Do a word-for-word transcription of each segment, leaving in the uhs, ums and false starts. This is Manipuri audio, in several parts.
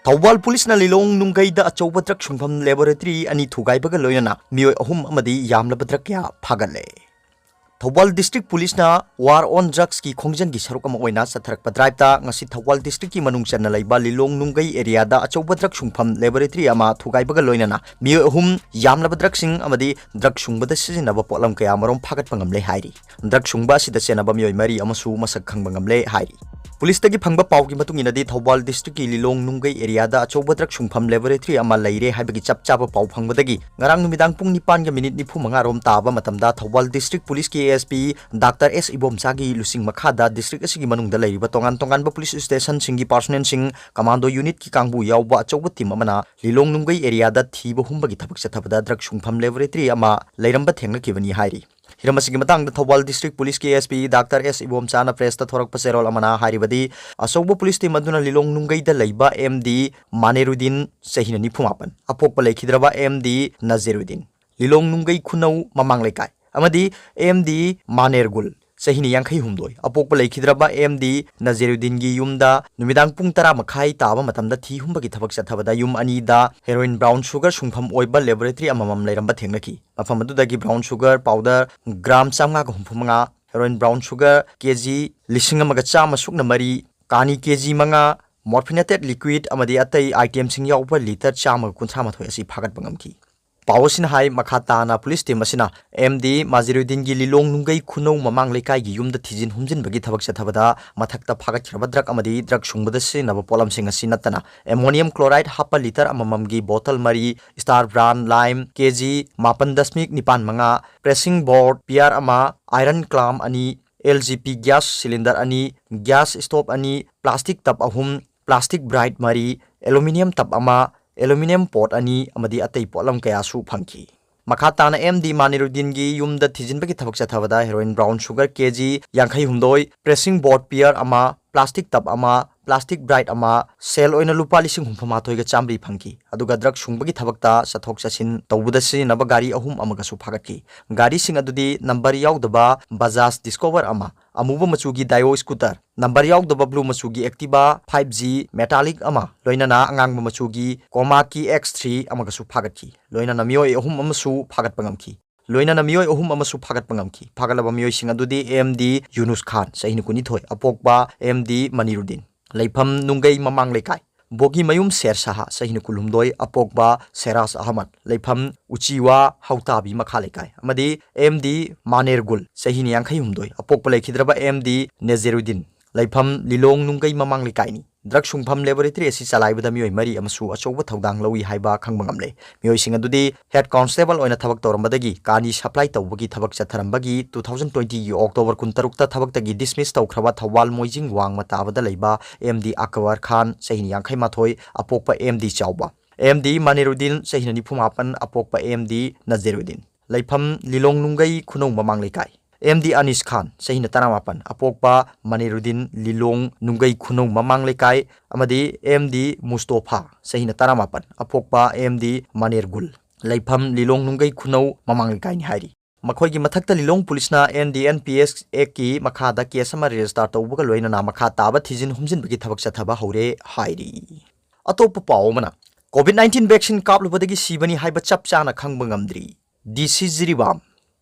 ꯊꯧꯕꯥꯜ ꯄꯨꯂꯤꯁꯅ ꯂꯤꯂꯣꯡ ꯅꯨꯡꯒꯩꯗ ꯑꯆꯧꯕ ꯗ꯭ꯔꯒ ꯁꯨꯡꯐꯝ ꯂꯦꯕꯣꯔꯦꯇꯔꯤ ꯑꯅꯤ ꯊꯨꯒꯥꯏꯕꯒ ꯂꯣꯏꯅꯅ ꯃꯤꯑꯣꯏ ꯑꯍꯨꯝ ꯑꯃꯗꯤ ꯌꯥꯝꯂꯕ ꯗ꯭ꯔꯒ ꯀꯌꯥ ꯐꯥꯒꯠꯂꯦ꯫ ꯊꯧꯕꯥꯜ ꯗꯤꯁꯇ꯭ꯔꯤꯛ ꯄꯨꯂꯤꯁꯅ ꯋꯥꯔ ꯑꯣꯟ ꯗ꯭ꯔꯒꯁꯀꯤ ꯈꯣꯡꯖꯪꯒꯤ ꯁꯔꯨꯛ ꯑꯃ ꯑꯣꯏꯅ ꯆꯠꯊꯔꯛꯄ ꯗ꯭ꯔꯥꯏꯕꯇ ꯉꯁꯤ ꯊꯧꯕꯥꯜ ꯗꯤꯁꯇ꯭ꯔꯤꯛꯀꯤ ꯃꯅꯨꯡ ꯆꯟꯅ ꯂꯩꯕ ꯂꯤꯂꯣꯡ ꯅꯨꯡꯒꯩ ꯑꯦꯔꯤꯌꯥꯗ ꯑꯆꯧꯕ ꯗ꯭ꯔꯒ ꯁꯨꯡꯐꯝ ꯂꯦꯕꯣꯔꯦꯇꯔꯤ ꯑꯃ ꯊꯨꯒꯥꯏꯕꯒ ꯂꯣꯏꯅꯅ ꯃꯤꯑꯣꯏ ꯑꯍꯨꯝ ꯌꯥꯝꯂꯕ ꯗ꯭ꯔꯒꯁꯤꯡ ꯑꯃꯗꯤ ꯗ꯭ꯔꯒ ꯁꯨꯡꯕꯗ ꯁꯤꯖꯤꯟꯅꯕ ꯄꯣꯠꯂꯝ ꯀꯌꯥ ꯃꯔꯨꯝ ꯐꯥꯒꯠꯄ ꯉꯝꯂꯦ ꯍꯥꯏꯔꯤ꯫ ꯗ꯭ꯔꯒ ꯁꯨꯡꯕ ꯑꯁꯤꯗ ꯆꯦꯟꯅꯕ ꯃꯤꯑꯣꯏ ꯃꯔꯤ ꯑꯃꯁꯨ ꯃꯁꯛ ꯈꯪꯕ ꯉꯝꯂꯦ ꯍꯥꯏꯔꯤ꯫ ꯄꯨꯂꯤꯁꯇꯒꯤ ꯐꯪꯕ ꯄꯥꯎꯒꯤ ꯃꯇꯨꯡ ꯏꯟꯅꯗꯤ, ꯊꯧꯕꯥꯜ ꯗꯤꯁꯇ꯭ꯔꯤꯛꯀꯤ ꯂꯤꯂꯣꯡ ꯅꯨꯡꯒꯩ ꯑꯦꯔꯤꯌꯥꯗ ꯑꯆꯧꯕ ꯗ꯭ꯔꯒ ꯁꯨꯡꯐꯝ ꯂꯦꯕꯣꯔꯦꯇꯔꯤ ꯑꯃ ꯂꯩꯔꯦ ꯍꯥꯏꯕꯒꯤ ꯆꯞ ꯆꯥꯕ ꯄꯥꯎ ꯐꯪꯕꯗꯒꯤ ꯉꯔꯥꯡ ꯅꯨꯃꯤꯗꯥꯡ ꯄꯨꯡ ꯅꯤꯄꯥꯟꯒ ꯃꯤꯅꯤꯠ ꯅꯤꯐꯨ ꯃꯉꯥ ꯔꯣꯝ ꯇꯥꯕ ꯃꯇꯝꯗ ꯊꯧꯕꯥꯜ ꯗꯤꯁꯇ꯭ꯔꯤꯛ ꯄꯨꯂꯤꯁꯀꯤ ꯑꯦ ꯑꯦꯁ ꯄꯤ ꯗꯥꯛꯇꯔ ꯑꯦꯁ ꯏꯕꯣꯝꯆꯥꯒꯤ ꯂꯨꯆꯤꯡ ꯃꯈꯥꯗ ꯗꯤꯁꯇ꯭ꯔꯤꯛ ꯑꯁꯤꯒꯤ ꯃꯅꯨꯡꯗ ꯂꯩꯔꯤꯕ ꯇꯣꯉꯥꯟ ꯇꯣꯉꯥꯟꯕ ꯄꯨꯂꯤꯁ ꯁ꯭ꯇꯦꯁꯟꯁꯤꯡꯒꯤ ꯄꯥꯔꯁꯣꯅꯦꯜꯁꯤꯡ, ꯀꯃꯥꯟꯗꯣ ꯌꯨꯅꯤꯠꯀꯤ ꯀꯥꯡꯕꯨ ꯌꯥꯎꯕ ꯑꯆꯧꯕ ꯇꯤꯝ ꯑꯃꯅ ꯂꯤꯂꯣꯡ ꯅꯨꯡꯒꯩ ꯑꯦꯔꯤꯌꯥꯗ ꯊꯤꯕ ꯍꯨꯝꯕꯒꯤ ꯊꯕꯛ ꯆꯠꯊꯕꯗ ꯗ꯭ꯔꯒ ꯁꯨꯡꯐꯝ ꯂꯦꯕꯣꯔꯦꯇꯔꯤ ꯑꯃ ꯂꯩꯔꯝꯕ ꯊꯦꯡꯅꯈꯤꯕꯅꯤ ꯍꯥꯏꯔꯤ꯫ ꯍꯤꯔꯝ ꯑꯁꯤꯒꯤ ꯃꯇꯥꯡꯗ ꯊꯧꯕꯥꯜ ꯗꯤꯁꯇ꯭ꯔꯤꯛ ꯄꯨꯂꯤꯁꯀꯤ ꯑꯦꯁ ꯄꯤ ꯗꯥꯛꯇꯔ ꯑꯦꯁ ꯏꯕꯣꯝꯆꯥꯅ ꯄ꯭ꯔꯦꯁꯇ ꯊꯣꯔꯛꯄ ꯆꯦꯔꯣꯜ ꯑꯃꯅ ꯍꯥꯏꯔꯤꯕꯗꯤ, ꯑꯆꯧꯕ ꯄꯨꯂꯤꯁ ꯇꯤꯝ ꯑꯗꯨꯅ ꯂꯤꯂꯣꯡ ꯅꯨꯡꯒꯩꯗ ꯂꯩꯕ ꯑꯦꯝ ꯗꯤ ꯃꯥꯅꯦꯔꯨꯗꯤꯟ, ꯆꯍꯤꯅ ꯅꯤꯐꯨ ꯃꯥꯄꯟ, ꯑꯄꯣꯛꯄ ꯂꯩꯈꯤꯗ꯭ꯔꯕ ꯑꯦꯝ ꯗꯤ ꯅꯖꯤꯔꯨꯗꯤꯟ, ꯂꯤꯂꯣꯡ ꯅꯨꯡꯒꯩ ꯈꯨꯅꯧ ꯃꯃꯥꯡ ꯂꯩꯀꯥꯏ, ꯑꯃꯗꯤ ꯑꯦꯝ ꯗꯤ ꯃꯥꯅꯦꯔꯒꯨꯜ, ꯆꯍꯤꯅ ꯌꯥꯡꯈꯩ ꯍꯨꯝꯗꯣꯏ, ꯑꯄꯣꯛꯄ ꯂꯩꯈꯤꯗ꯭ꯔꯕ ꯑꯦꯝ ꯗꯤ ꯅꯖꯤꯔꯨꯗꯤꯟꯒꯤ ꯌꯨꯝꯗ ꯅꯨꯃꯤꯗꯥꯡ ꯄꯨꯡ ꯇꯔꯥ ꯃꯈꯥꯏ ꯇꯥꯕ ꯃꯇꯝꯗ ꯊꯤ ꯍꯨꯝꯕꯒꯤ ꯊꯕꯛ ꯆꯠꯊꯕꯗ ꯌꯨꯝ ꯑꯅꯤꯗ ꯍꯦꯔꯣꯏꯟ ꯕ꯭ꯔꯥꯎꯟ ꯁꯨꯒꯔ ꯁꯨꯡꯐꯝ ꯑꯣꯏꯕ ꯂꯦꯕꯣꯔꯦꯇꯔꯤ ꯑꯃꯃꯝ ꯂꯩꯔꯝꯕ ꯊꯦꯡꯅꯈꯤ꯫ ꯃꯐꯝ ꯑꯗꯨꯗꯒꯤ ꯕ꯭ꯔꯥꯎꯟ ꯁꯨꯒꯔ ꯄꯥꯎꯗꯔ ꯒ꯭ꯔꯥꯝ ꯆꯥꯝꯃꯉꯥꯒ ꯍꯨꯝꯐꯨ ꯃꯉꯥ, ꯍꯦꯔꯣꯏꯟ ꯕ꯭ꯔꯥꯎꯟ ꯁꯨꯒꯔ ꯀꯦ ꯖꯤ ꯂꯤꯁꯤꯡ ꯑꯃꯒ ꯆꯥꯝꯃ ꯁꯨꯞꯅ ꯃꯔꯤ, ꯀꯥꯅꯤ ꯀꯦ ꯖꯤ ꯃꯉꯥ, ꯃꯣꯔꯐꯤꯅꯦꯇꯦꯠ ꯂꯤꯀ꯭ꯋꯤꯠ ꯑꯃꯗꯤ ꯑꯇꯩ ꯑꯥꯏꯇꯦꯝꯁꯤꯡ ꯌꯥꯎꯕ ꯂꯤꯇꯔ ꯆꯥꯝꯃꯒ ꯀꯨꯟꯊ꯭ꯔꯥ ꯃꯥꯊꯣꯏ ꯑꯁꯤ ꯐꯥꯒꯠꯄ ꯉꯝꯈꯤ꯫ ꯄꯥꯎ ꯑꯁꯤꯅ ꯍꯥꯏ, ꯃꯈꯥ ꯇꯥꯅ ꯄꯨꯂꯤꯁ ꯇꯤꯝ ꯑꯁꯤꯅ ꯑꯦꯝ ꯗꯤ ꯃꯥꯖꯤꯔꯨꯗꯤꯟꯒꯤ ꯂꯤꯂꯣꯡ ꯅꯨꯡꯒꯩ ꯈꯨꯅꯧ ꯃꯃꯥꯡ ꯂꯩꯀꯥꯏꯒꯤ ꯌꯨꯝꯗ ꯊꯤꯖꯤꯟ ꯍꯨꯝꯖꯤꯟꯕꯒꯤ ꯊꯕꯛ ꯆꯠꯊꯕꯗ ꯃꯊꯛꯇ ꯐꯥꯒꯠꯈ꯭ꯔꯕ ꯗ꯭ꯔꯒ ꯑꯃꯗꯤ ꯗ꯭ꯔꯒ ꯁꯨꯡꯕꯗ ꯁꯤꯖꯤꯟꯅꯕ ꯄꯣꯠꯂꯝꯁꯤꯡ ꯑꯁꯤ ꯅꯠꯇꯅ ꯑꯦꯃꯣꯅꯤꯌꯝ ꯀ꯭ꯂꯣꯔꯥꯏꯗ ꯍꯥꯞꯄ ꯂꯤꯇꯔ ꯑꯃꯃꯝꯒꯤ ꯕꯣꯇꯜ ꯃꯔꯤ, ꯁ꯭ꯇꯥꯔ ꯕ꯭ꯔꯥꯟ ꯂꯥꯏꯝ ꯀꯦ ꯖꯤ ꯃꯥꯄꯟ ꯗꯁꯃꯤꯛ ꯅꯤꯄꯥꯟ ꯃꯉꯥ, ꯄ꯭ꯔꯦꯁꯤꯡ ꯕꯣꯔꯗ ꯄꯤꯌꯥꯔ ꯑꯃ, ꯑꯥꯏꯔꯟ ꯀ꯭ꯂꯥꯝ ꯑꯅꯤ, L G P gas cylinder ꯑꯅꯤ, ꯒ꯭ꯌꯥꯁ ꯁ꯭ꯇꯣꯞ ꯑꯅꯤ, ꯄ꯭ꯂꯥꯁꯇꯤꯛ ꯇꯕ ꯑꯍꯨꯝ, ꯄ꯭ꯂꯥꯁꯇꯤꯛ ꯕ꯭ꯔꯥꯏꯠ ꯃꯔꯤ, ꯑꯦꯂꯨꯃꯤꯅꯤꯌꯝ ꯇꯕ ꯑꯃ, ꯑꯦꯂꯨꯃꯤꯅꯤꯌꯝ ꯄꯣꯠ ꯑꯅꯤ ꯑꯃꯗꯤ ꯑꯇꯩ ꯄꯣꯠꯂꯝ ꯀꯌꯥꯁꯨ ꯐꯪꯈꯤ꯫ ꯃꯈꯥ ꯇꯥꯅ ꯑꯦꯝ ꯗꯤ ꯃꯥꯅꯤꯔꯨꯗꯤꯟꯒꯤ ꯌꯨꯝꯗ ꯊꯤꯖꯤꯟꯕꯒꯤ ꯊꯕꯛ ꯆꯠꯊꯕꯗ ꯍꯦꯔꯣꯏꯟ ꯕ꯭ꯔꯥꯎꯟ ꯁꯨꯒꯔ ꯀꯦ ꯖꯤ ꯌꯥꯡꯈꯩ ꯍꯨꯝꯗꯣꯏ, ꯄ꯭ꯔꯦꯁꯤꯡ ꯕꯣꯔꯗ ꯄꯤꯌꯔ ꯑꯃ, ꯄ꯭ꯂꯥꯁꯇꯤꯛ ꯇꯕ ꯑꯃ, plastic bright ꯑꯃ, ꯁꯦꯜ ꯑꯣꯏꯅ ꯂꯨꯄꯥ ꯂꯤꯁꯤꯡ ꯍꯨꯝꯐꯨ ꯃꯥꯊꯣꯏꯒ ꯆꯥꯝꯃꯔꯤ ꯐꯪꯈꯤ꯫ ꯑꯗꯨꯒ drug ꯁꯨꯡꯕꯒꯤ ꯊꯕꯛꯇ ꯆꯠꯊꯣꯛ ꯆꯠꯁꯤꯟ ꯇꯧꯕꯗ ꯁꯤꯖꯤꯟꯅꯕ ꯒꯥꯔꯤ ꯑꯍꯨꯝ ꯑꯃꯒꯁꯨ ꯐꯥꯒꯠꯈꯤ꯫ ꯒꯥꯔꯤꯁꯤꯡ ꯑꯗꯨꯗꯤ number ꯌꯥꯎꯗꯕ Bajaj Discover ꯑꯃ, ꯑꯃꯨꯕ ꯃꯆꯨꯒꯤ Dio scooter, number ꯌꯥꯎꯗꯕ blue ꯃꯆꯨꯒꯤ Activa five G metallic ꯑꯃ, ꯂꯣꯏꯅꯅ ꯑꯉꯥꯡꯕ ꯃꯆꯨꯒꯤ Kawasaki X three ꯑꯃꯒꯁꯨ ꯐꯥꯒꯠꯈꯤ꯫ ꯂꯣꯏꯅꯅ ꯃꯤꯑꯣꯏ ꯑꯍꯨꯝ ꯑꯃꯁꯨ ꯐꯥꯒꯠꯄ ꯉꯝꯈꯤ꯫ ꯂꯣꯏꯅꯅ ꯃꯤꯑꯣꯏ ꯑꯍꯨꯝ ꯑꯃꯁꯨ ꯐꯥꯒꯠꯄ ꯉꯝꯈꯤ꯫ ꯐꯥꯒꯠꯂꯕ ꯃꯤꯑꯣꯏꯁꯤꯡ ꯑꯗꯨꯗꯤ M D Yunus Khan, ꯆꯍꯤ ꯀꯨꯟꯅꯤꯊꯣꯏ, ꯑꯄꯣꯛꯄ M D ꯃꯅꯤꯔꯨꯗꯤꯟ, ꯂꯩꯐꯝ ꯅꯨꯡꯒꯩ ꯃꯃꯥꯡ ꯂꯩꯀꯥꯏ, ꯕꯣꯒꯤꯃꯌꯨꯝ ꯁꯦꯔ ꯁꯍꯥ, ꯆꯍꯤ ꯀꯨꯟꯍꯨꯝꯗꯣꯏ, ꯑꯄꯣꯛꯄ ꯁꯦꯔꯥꯖ ꯑꯍꯃꯗ, ꯂꯩꯐꯝ ꯎꯆꯤꯋꯥ ꯍꯧꯇꯥꯕꯤ ꯃꯈꯥ ꯂꯩꯀꯥꯏ, ꯑꯃꯗꯤ M D ꯃꯥꯅꯦꯔꯒꯨꯜ, ꯆꯍꯤ ꯌꯥꯡꯈꯩ ꯍꯨꯝꯗꯣꯏ, ꯑꯄꯣꯛꯄ ꯂꯩꯈꯤꯗ꯭ꯔꯕ M D ꯅꯦꯖꯦꯔꯨꯗꯤꯟ, ꯂꯩꯐꯝ ꯂꯤꯂꯣꯡ ꯅꯨꯡꯒꯩ ꯃꯃꯥꯡ ꯂꯩꯀꯥꯏꯅꯤ꯫ Drug ꯁꯨꯡꯐꯝ laboratory ꯑꯁꯤ ꯆꯂꯥꯏꯕꯗ ꯃꯤꯑꯣꯏ ꯃꯔꯤ ꯑꯃꯁꯨ ꯑꯆꯧꯕ ꯊꯧꯗꯥꯡ ꯂꯧꯏ ꯍꯥꯏꯕ ꯈꯪꯕ ꯉꯝꯂꯦ꯫ ꯃꯤꯑꯣꯏꯁꯤꯡ ꯑꯗꯨꯗꯤ head constable ꯑꯣꯏꯅ ꯊꯕꯛ ꯇꯧꯔꯝꯕꯗꯒꯤ ꯀꯥꯅꯤ supply ꯇꯧꯕꯒꯤ ꯊꯕꯛ ꯆꯠꯊꯔꯝꯕꯒꯤ two thousand twenty ꯒꯤ October ꯀꯨꯟꯇꯔꯨꯛꯇ ꯊꯕꯛꯇꯒꯤ dismiss ꯇꯧꯈ꯭ꯔꯕ ꯊꯧꯕꯥꯜ ꯃꯣꯏꯖꯤꯡ ꯋꯥꯡꯃ ꯇꯥꯕꯗ ꯂꯩꯕ M D ꯑꯛꯕꯔ ꯈꯥꯟ, ꯆꯍꯤ ꯌꯥꯡꯈꯩ ꯃꯥꯊꯣꯏ, ꯑꯄꯣꯛꯄ M D ꯆꯥꯎꯕ, M D ꯃꯅꯤꯔꯨꯗꯤꯟ, ꯆꯍꯤ ꯅꯤꯐꯨ ꯃꯥꯄꯟ, ꯑꯄꯣꯛꯄ M D ꯅꯖꯤꯔꯨꯗꯤꯟ, ꯂꯩꯐꯝ ꯂꯤꯂꯣꯡ ꯅꯨꯡꯒꯩ ꯈꯨꯅꯧ ꯃꯃꯥꯡ ꯂꯩꯀꯥꯏ, M D ꯑꯅꯤꯁ ꯈꯥꯟ, ꯆꯍꯤ ꯇꯔꯥꯃꯥꯄꯟ, ꯑꯄꯣꯛꯄ ꯃꯅꯤꯔꯨꯗꯤꯟ, ꯂꯤꯂꯣꯡ ꯅꯨꯡꯒꯩ ꯈꯨꯅꯧ ꯃꯃꯥꯡ ꯂꯩꯀꯥꯏ, ꯑꯃꯗꯤ M D ꯃꯨꯁꯇꯣꯐꯥ, ꯆꯍꯤ ꯇꯔꯥꯃꯥꯄꯟ, ꯑꯄꯣꯛꯄ M D ꯃꯅꯦꯔꯒꯨꯜ, ꯂꯩꯐꯝ ꯂꯤꯂꯣꯡ ꯅꯨꯡꯒꯩ ꯈꯨꯅꯧ ꯃꯃꯥꯡ ꯂꯩꯀꯥꯏꯅꯤ ꯍꯥꯏꯔꯤ꯫ ꯃꯈꯣꯏꯒꯤ ꯃꯊꯛꯇ ꯂꯤꯂꯣꯡ ꯄꯨꯂꯤꯁꯅ N D N P S Act ꯀꯤ ꯃꯈꯥꯗ case ꯑꯃ register ꯇꯧꯕꯒ ꯂꯣꯏꯅꯅ ꯃꯈꯥ ꯇꯥꯕ ꯊꯤꯖꯤꯟ ꯍꯨꯝꯖꯤꯟꯕꯒꯤ ꯊꯕꯛ ꯆꯠꯊꯕ ꯍꯧꯔꯦ ꯍꯥꯏꯔꯤ꯫ ꯑꯇꯣꯞꯄ ꯄꯥꯎ ꯑꯃꯅ, COVID nineteen vaccine ꯀꯥꯞꯂꯨꯕꯗꯒꯤ ꯁꯤꯕꯅꯤ ꯍꯥꯏꯕ ꯆꯞ ꯆꯥꯅ ꯈꯪꯕ ꯉꯝꯗ꯭ꯔꯤ꯫ D C Jiribam.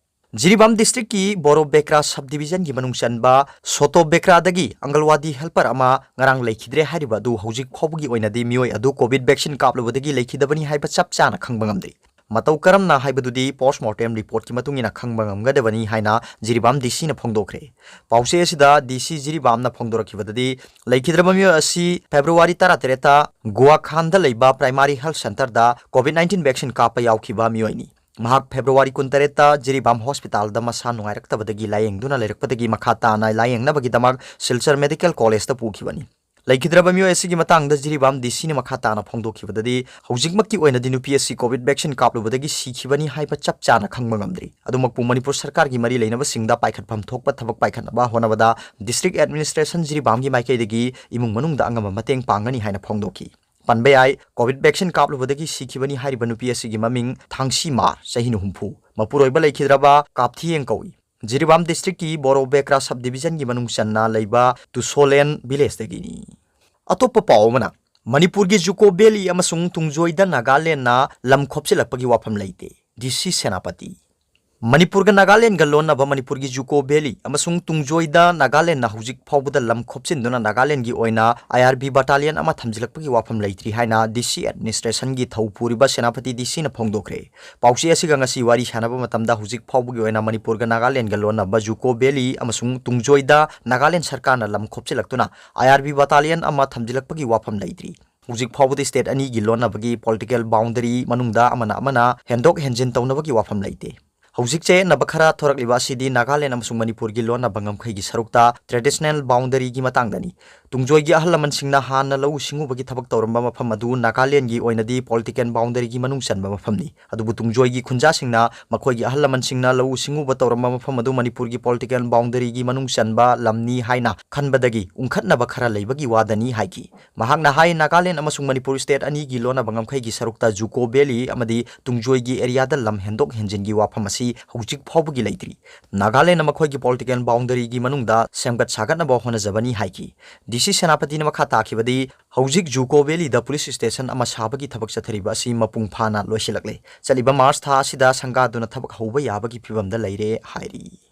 Jiribam district ꯀꯤ ꯕꯣꯔꯣ ꯕꯦꯀ꯭ꯔꯥ sub division ꯒꯤ ꯃꯅꯨꯡ ꯆꯟꯕ ꯁꯣꯇꯣ ꯕꯦꯀ꯭ꯔꯥꯗꯒꯤ ꯑꯪꯒꯜꯋꯥꯗꯤ helper ꯑꯃ ꯉꯔꯥꯡ ꯂꯩꯈꯤꯗ꯭ꯔꯦ ꯍꯥꯏꯔꯤꯕ ꯑꯗꯨ ꯍꯧꯖꯤꯛ ꯐꯥꯎꯕꯒꯤ ꯑꯣꯏꯅꯗꯤ ꯃꯤꯑꯣꯏ ꯑꯗꯨ COVID vaccine ꯀꯥꯞꯂꯨꯕꯗꯒꯤ ꯂꯩꯈꯤꯗꯕꯅꯤ ꯍꯥꯏꯕ ꯆꯞ ꯆꯥꯅ ꯈꯪꯕ ꯉꯝꯗ꯭ꯔꯤ꯫ ꯃꯇꯧ ꯀꯔꯝꯅ ꯍꯥꯏꯕꯗꯨꯗꯤ post mortem report ꯀꯤ ꯃꯇꯨꯡ ꯏꯟꯅ ꯈꯪꯕ ꯉꯝꯒꯗꯕꯅꯤ ꯍꯥꯏꯅ ꯖꯤꯔꯤꯕꯥꯝ D C ꯅ ꯐꯣꯡꯗꯣꯛꯈ꯭ꯔꯦ꯫ ꯄꯥꯎꯆꯦ ꯑꯁꯤꯗ D C ꯖꯤꯔꯤꯕꯥꯝꯅ ꯐꯣꯡꯗꯣꯔꯛꯈꯤꯕꯗꯗꯤ, ꯂꯩꯈꯤꯗ꯭ꯔꯕ ꯃꯤꯑꯣꯏ ꯑꯁꯤ February ꯇꯔꯥꯇꯔꯦꯠꯇ ꯒꯨꯋꯥꯈꯥꯟꯗ ꯂꯩꯕ primary health centre ꯗ COVID nineteen vaccine ꯀꯥꯞꯄ ꯌꯥꯎꯈꯤꯕ ꯃꯤꯑꯣꯏꯅꯤ꯫ ꯃꯍꯥꯛ February ꯀꯨꯟꯇꯔꯦꯠꯇ ꯖꯤꯔꯤꯕꯥꯝ hospital ꯗ ꯃꯁꯥ ꯅꯨꯡꯉꯥꯏꯔꯛꯇꯕꯗꯒꯤ ꯂꯥꯌꯦꯡꯗꯨꯅ ꯂꯩꯔꯛꯄꯗꯒꯤ ꯃꯈꯥ ꯇꯥꯅ ꯂꯥꯌꯦꯡꯅꯕꯒꯤꯗꯃꯛ ꯁꯤꯜꯆꯔ Medical College ꯇ ꯄꯨꯈꯤꯕꯅꯤ꯫ ꯂꯩꯈꯤꯗ꯭ꯔꯕ ꯃꯤꯑꯣꯏ ꯑꯁꯤꯒꯤ ꯃꯇꯥꯡꯗ ꯖꯤꯔꯤꯕꯥꯝ ꯗꯤ ꯁꯤꯅ ꯃꯈꯥ ꯇꯥꯅ ꯐꯣꯡꯗꯣꯛꯈꯤꯕꯗꯗꯤ, ꯍꯧꯖꯤꯛꯃꯛꯀꯤ ꯑꯣꯏꯅꯗꯤ ꯅꯨꯄꯤ ꯑꯁꯤ COVID vaccine ꯀꯥꯞꯂꯨꯕꯗꯒꯤ ꯁꯤꯈꯤꯕꯅꯤ ꯍꯥꯏꯕ ꯆꯞ ꯆꯥꯅ ꯈꯪꯕ ꯉꯝꯗ꯭ꯔꯤ꯫ ꯑꯗꯨꯃꯛꯄꯨ ꯃꯅꯤꯄꯨꯔ ꯁꯔꯀꯥꯔꯒꯤ ꯃꯔꯤ ꯂꯩꯅꯕꯁꯤꯡꯗ ꯄꯥꯏꯈꯠꯐꯝ ꯊꯣꯛꯄ ꯊꯕꯛ ꯄꯥꯏꯈꯠꯅꯕ ꯍꯣꯠꯅꯕꯗ district administration ꯖꯤꯔꯤꯕꯥꯝꯒꯤ ꯃꯥꯏꯀꯩꯗꯒꯤ ꯏꯃꯨꯡ ꯃꯅꯨꯡꯗ ꯑꯉꯝꯕ ꯃꯇꯦꯡ ꯄꯥꯡꯒꯅꯤ ꯍꯥꯏꯅ ꯐꯣꯡꯗꯣꯛꯈꯤ꯫ ꯄꯟꯕ ꯌꯥꯏ, COVID vaccine ꯀꯥꯞꯂꯨꯕꯗꯒꯤ ꯁꯤꯈꯤꯕꯅꯤ ꯍꯥꯏꯔꯤꯕ ꯅꯨꯄꯤ ꯑꯁꯤꯒꯤ ꯃꯃꯤꯡ ꯊꯥꯡꯁꯤꯃꯥꯔ, ꯆꯍꯤ ꯍꯨꯝꯐꯨ, ꯃꯄꯨꯔꯣꯏꯕ ꯂꯩꯈꯤꯗ꯭ꯔꯕ ꯀꯥꯞꯊꯤꯌꯦꯡ ꯀꯧꯏ꯫ ꯖꯤꯔꯤꯕꯥꯝ district ꯀꯤ ꯕꯣꯔꯣ ꯕꯦꯀ꯭ꯔꯥ sub division ꯒꯤ ꯃꯅꯨꯡ ꯆꯟꯅ ꯂꯩꯕ ꯇꯨꯁꯣꯂꯦꯟ village ꯗꯒꯤꯅꯤ꯫ ꯑꯇꯣꯞꯄ ꯄꯥꯎ ꯑꯃꯅ, ꯃꯅꯤꯄꯨꯔꯒꯤ ꯖꯨꯀꯣ ꯚꯦꯂꯤ ꯑꯃꯁꯨꯡ ꯇꯨꯡꯖꯣꯏꯗ ꯅꯥꯒꯥꯂꯦꯟꯅ ꯂꯝ ꯈꯣꯞꯆꯤꯜꯂꯛꯄꯒꯤ ꯋꯥꯐꯝ ꯂꯩꯇꯦ, ꯗꯤ ꯁꯤ ꯁꯦꯅꯥꯄꯇꯤ꯫ ꯃꯅꯤꯄꯨꯔꯒ ꯅꯥꯒꯥꯂꯦꯟꯒ ꯂꯣꯟꯅꯕ ꯃꯅꯤꯄꯨꯔꯒꯤ ꯖꯨꯀꯣ ꯚꯦꯂꯤ ꯑꯃꯁꯨꯡ ꯇꯨꯡꯖꯣꯏꯗ ꯅꯥꯒꯥꯂꯦꯟꯅ ꯍꯧꯖꯤꯛ ꯐꯥꯎꯕꯗ ꯂꯝ ꯈꯣꯞꯆꯤꯟꯗꯨꯅ ꯅꯥꯒꯥꯂꯦꯟꯒꯤ ꯑꯣꯏꯅ IRB battalion ꯑꯃ ꯊꯝꯖꯤꯜꯂꯛꯄꯒꯤ ꯋꯥꯐꯝ ꯂꯩꯇ꯭ꯔꯤ ꯍꯥꯏꯅ ꯗꯤ ꯁꯤ administration ꯒꯤ ꯊꯧ ꯄꯨꯔꯤꯕ ꯁꯦꯅꯥꯄꯇꯤ ꯗꯤ ꯁꯤꯅ ꯐꯣꯡꯗꯣꯛꯈ꯭ꯔꯦ꯫ ꯄꯥꯎꯆꯦ ꯑꯁꯤꯒ ꯉꯁꯤ ꯋꯥꯔꯤ ꯁꯥꯟꯅꯕ ꯃꯇꯝꯗ ꯍꯧꯖꯤꯛ ꯐꯥꯎꯕꯒꯤ ꯑꯣꯏꯅ ꯃꯅꯤꯄꯨꯔꯒ ꯅꯥꯒꯥꯂꯦꯟꯒ ꯂꯣꯟꯅꯕ ꯖꯨꯀꯣ ꯚꯦꯂꯤ ꯑꯃꯁꯨꯡ ꯇꯨꯡꯖꯣꯏꯗ ꯅꯥꯒꯥꯂꯦꯟ ꯁꯔꯀꯥꯔꯅ ꯂꯝ ꯈꯣꯞꯆꯤꯜꯂꯛꯇꯨꯅ IRB battalion ꯑꯃ ꯊꯝꯖꯤꯜꯂꯛꯄꯒꯤ ꯋꯥꯐꯝ ꯂꯩꯇ꯭ꯔꯤ꯫ ꯍꯧꯖꯤꯛ ꯐꯥꯎꯕꯗ state ꯑꯅꯤꯒꯤ ꯂꯣꯟꯅꯕꯒꯤ political boundary ꯃꯅꯨꯡꯗ ꯑꯃꯅ ꯑꯃꯅ ꯍꯦꯟꯗꯣꯛ ꯍꯦꯟꯖꯤꯟ ꯇꯧꯅꯕꯒꯤ ꯋꯥꯐꯝ ꯂꯩꯇꯦ꯫ ꯍꯧꯖꯤꯛ ꯆꯌꯦꯠꯅꯕ ꯈꯔ ꯊꯣꯔꯛꯂꯤꯕ ꯑꯁꯤꯗꯤ ꯅꯥꯒꯥꯂꯦꯟ ꯑꯃꯁꯨꯡ ꯃꯅꯤꯄꯨꯔꯒꯤ ꯂꯣꯟꯅꯕ ꯉꯝꯈꯩꯒꯤ ꯁꯔꯨꯛꯇ traditional boundary ꯒꯤ ꯃꯇꯥꯡꯗꯅꯤ꯫ ꯇꯨꯡꯖꯣꯏꯒꯤ ꯑꯍꯜ ꯂꯃꯟꯁꯤꯡꯅ ꯍꯥꯟꯅ ꯂꯧꯎ ꯁꯤꯡꯎꯕꯒꯤ ꯊꯕꯛ ꯇꯧꯔꯝꯕ ꯃꯐꯝ ꯑꯗꯨ ꯅꯥꯒꯥꯂꯦꯟꯒꯤ ꯑꯣꯏꯅꯗꯤ political boundary ꯒꯤ ꯃꯅꯨꯡ ꯆꯟꯕ ꯃꯐꯝꯅꯤ꯫ ꯑꯗꯨꯕꯨ ꯇꯨꯡꯖꯣꯏꯒꯤ ꯈꯨꯟꯖꯥꯁꯤꯡꯅ ꯃꯈꯣꯏꯒꯤ ꯑꯍꯜ ꯂꯃꯟꯁꯤꯡꯅ ꯂꯧꯎ ꯁꯤꯡꯎꯕ ꯇꯧꯔꯝꯕ ꯃꯐꯝ ꯑꯗꯨ ꯃꯅꯤꯄꯨꯔꯒꯤ political boundary ꯒꯤ ꯃꯅꯨꯡ ꯆꯟꯕ ꯂꯝꯅꯤ ꯍꯥꯏꯅ ꯈꯟꯕꯗꯒꯤ ꯎꯪꯈꯠꯅꯕ ꯈꯔ ꯂꯩꯕꯒꯤ ꯋꯥꯗꯅꯤ ꯍꯥꯏꯈꯤ꯫ ꯃꯍꯥꯛꯅ ꯍꯥꯏ, ꯅꯥꯒꯥꯂꯦꯟ ꯑꯃꯁꯨꯡ ꯃꯅꯤꯄꯨꯔ state ꯑꯅꯤꯒꯤ ꯂꯣꯟꯅꯕ ꯉꯝꯈꯩꯒꯤ ꯁꯔꯨꯛꯇ ꯖꯨꯀꯣ ꯚꯦꯂꯤ ꯑꯃꯗꯤ ꯇꯨꯡꯖꯣꯏꯒꯤ area ꯗ ꯂꯝ ꯍꯦꯟꯗꯣꯛ ꯍꯦꯟꯖꯤꯟꯒꯤ ꯋꯥꯐꯝ ꯑꯁꯤ ꯍꯧꯖꯤꯛ ꯐꯥꯎꯕꯒꯤ ꯂꯩꯇ꯭ꯔꯤ꯫ ꯅꯥꯒꯥꯂꯦꯟꯅ ꯃꯈꯣꯏꯒꯤ political boundary ꯒꯤ ꯃꯅꯨꯡꯗ ꯁꯦꯝꯒꯠ ꯁꯥꯒꯠꯅꯕ ꯍꯣꯠꯅꯖꯕꯅꯤ ꯍꯥꯏꯈꯤ꯫ ꯗꯤ ꯁꯤ ꯁꯦꯅꯥꯄꯇꯤꯅ ꯃꯈꯥ ꯇꯥꯈꯤꯕꯗꯤ, ꯍꯧꯖꯤꯛ ꯖꯨꯀꯣ ꯚꯦꯂꯤꯗ police station ꯑꯃ ꯁꯥꯕꯒꯤ ꯊꯕꯛ ꯆꯠꯊꯔꯤꯕ ꯑꯁꯤ ꯃꯄꯨꯡ ꯐꯥꯅ ꯂꯣꯏꯁꯤꯜꯂꯛꯂꯦ꯫ ꯆꯠꯂꯤꯕ ꯃꯥꯔꯆ ꯊꯥ ꯑꯁꯤꯗ ꯁꯪꯒꯥꯗꯨꯅ ꯊꯕꯛ ꯍꯧꯕ ꯌꯥꯕꯒꯤ ꯐꯤꯚꯝꯗ ꯂꯩꯔꯦ ꯍꯥꯏꯔꯤ꯫